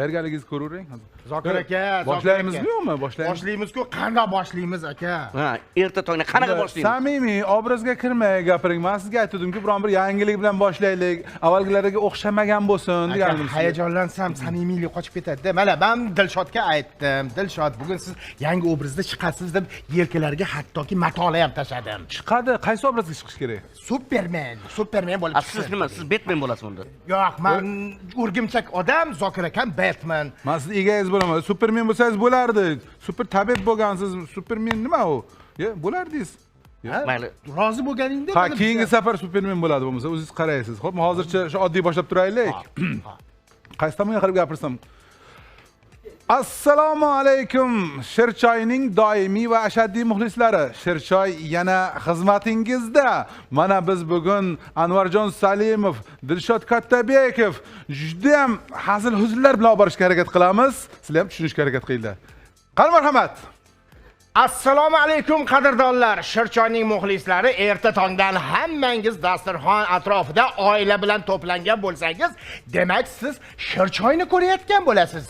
Tayyorgarligingizni ko'ravering. Zokir aka, Boshlaymizmi, yo'qmi? Boshlaymiz. Boshlaymiz-ku, qandoq boshlaymiz, aka? Ha, erta tongda qanaqa boshlaymiz? Samimiy obrazga kirmay gapiring. Men sizga aytdimki, biron bir yangilik bilan boshlaylik. Avvalgilarga o'xshamagan bo'lsin Aka, degandim sizga. Hayajonlansam samimiylik qochib ketadi-da. Mana men Dilshodga aytdim. Dilshod, bugun siz yangi obrazda chiqasiz deb yelkalariga hattoki matolar ham tashladim. Chiqadi. Qaysi obrazga chiqish kerak? Superman, Superman bo'lib A, siz chiqsin. nima, siz Batman bo'lasiz unda? Yo'q, men o'rgimchak odam, Zokir akam Batman. Men sizni egangiz bo'laman. Supermen bo'lsangiz bo'lardi. Super tabib bo'lgansiz. Supermen nima u? Ya, bo'lardingiz. Mayli. Rozi bo'lganingda Ha, mana keyingi safar Supermen bo'ladi bo'lmasa, o'zingiz qaraysiz. Xo'p, hozircha shu oddiy boshlab turaylik. Qaysi tomonga qarab gapirsam? Assalomu alaykum, Shirchoyning doimiy va ashaddiy muxlislari. Shirchoy yana xizmatingizda. Mana biz bugun Anvarjon Salimov, Dilshod Kattabekov juda ham hazil huzullar bilan olib borishga harakat qilamiz. Sizlar ham tushunishga harakat qilinglar. Qani, marhamat. Assalomu alaykum, qadrdonlar. Shirchoyning muxlislari, erta tongdan hammangiz dasturxon atrofida oila bilan to'plangan bo'lsangiz, demak siz Shirchoyni ko'rayotgan bo'lasiz.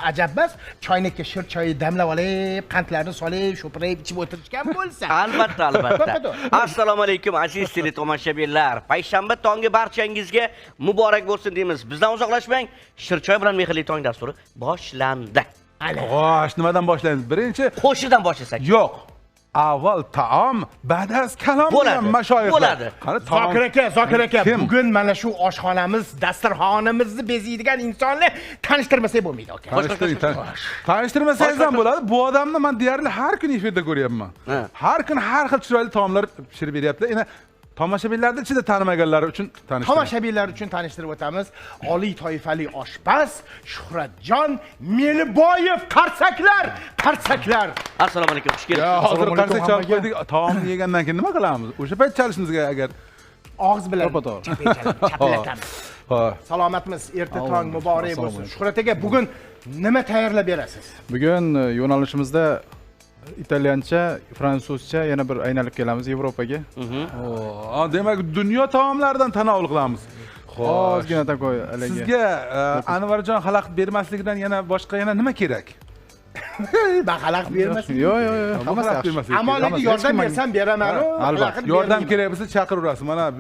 Ajab emas, choynakka shirchoyi damlab olib, qandlarni solib, sho'pirib ichib o'tirishgan bo'lsa. Albatta, albatta. To'ppa-to'g'ri. Assalomu alaykum, aziz teletomoshabinlar. Payshanba tongi barchangizga muborak bo'lsin deymiz. Bizdan uzoqlashmang. Shirchoy bilan Mehrli tong dasturi boshlandi. Xo'sh, nimadan boshlaymiz? Birinchi Qo'shiqdan boshlasak. Yo'q. Avval taom, ba'daz kalom Bo'ladi, degan mashoyixlar. Bo'ladi. Qani taom. Zokir aka, Zokir aka, Kim? bugun mana shu oshxonamiz, dasturxonimizni bezaydigan insonni tanishtirmasak bo'lmaydi, aka. Tanishtiring, tanishtirmasangiz ham bo'ladi. Bu odamni men deyarli har kuni efirda ko'ryapman. Har kun har xil chiroyli taomlar pishirib beryapti. Endi tomoshabinlarning ichida tanimaganlari uchun tanishtiring. Tomoshabinlar uchun tanishtirib o'tamiz. Oliy toifali oshpaz Shuhratjon Meliboyev, qarsaklar, qarsaklar. Assalomu alaykum, xush Ya, kelibsiz. hozir Assalomu qarsak alaykum chalib hammaga. qo'ydik. Taomni yegandan keyin nima qilamiz? O'sha payt chalishimizga agar Og'iz bilan To'ppa-to'g'ri. chapillatamiz. Ha. Salomatmiz, erta tong muborak Assalomu bo'lsin. alaykum. Shuhrat aka, bugun nima tayyorlab berasiz? Bugun yo'nalishimizda italyancha, fransuzcha, yana bir aylanib kelamiz Yevropaga. Oo, demak, dunyo taomlaridan tanovul qilamiz. Xo'sh. Ozgina такой haligi. Sizga Anvarjon xalaqit bermasligidan yana boshqa yana nima kerak? Man xalaqit bermasin. Yo'q, yo'q, yo'q, Bu hammasi xalaqit yaxshi. bermasligi Ammo kerak. lekin Hech yordam kim bersam beraman-u. Albatta. Xalaqit Yordam bermayman. kerak bo'lsa chaqiraverasiz. Mana.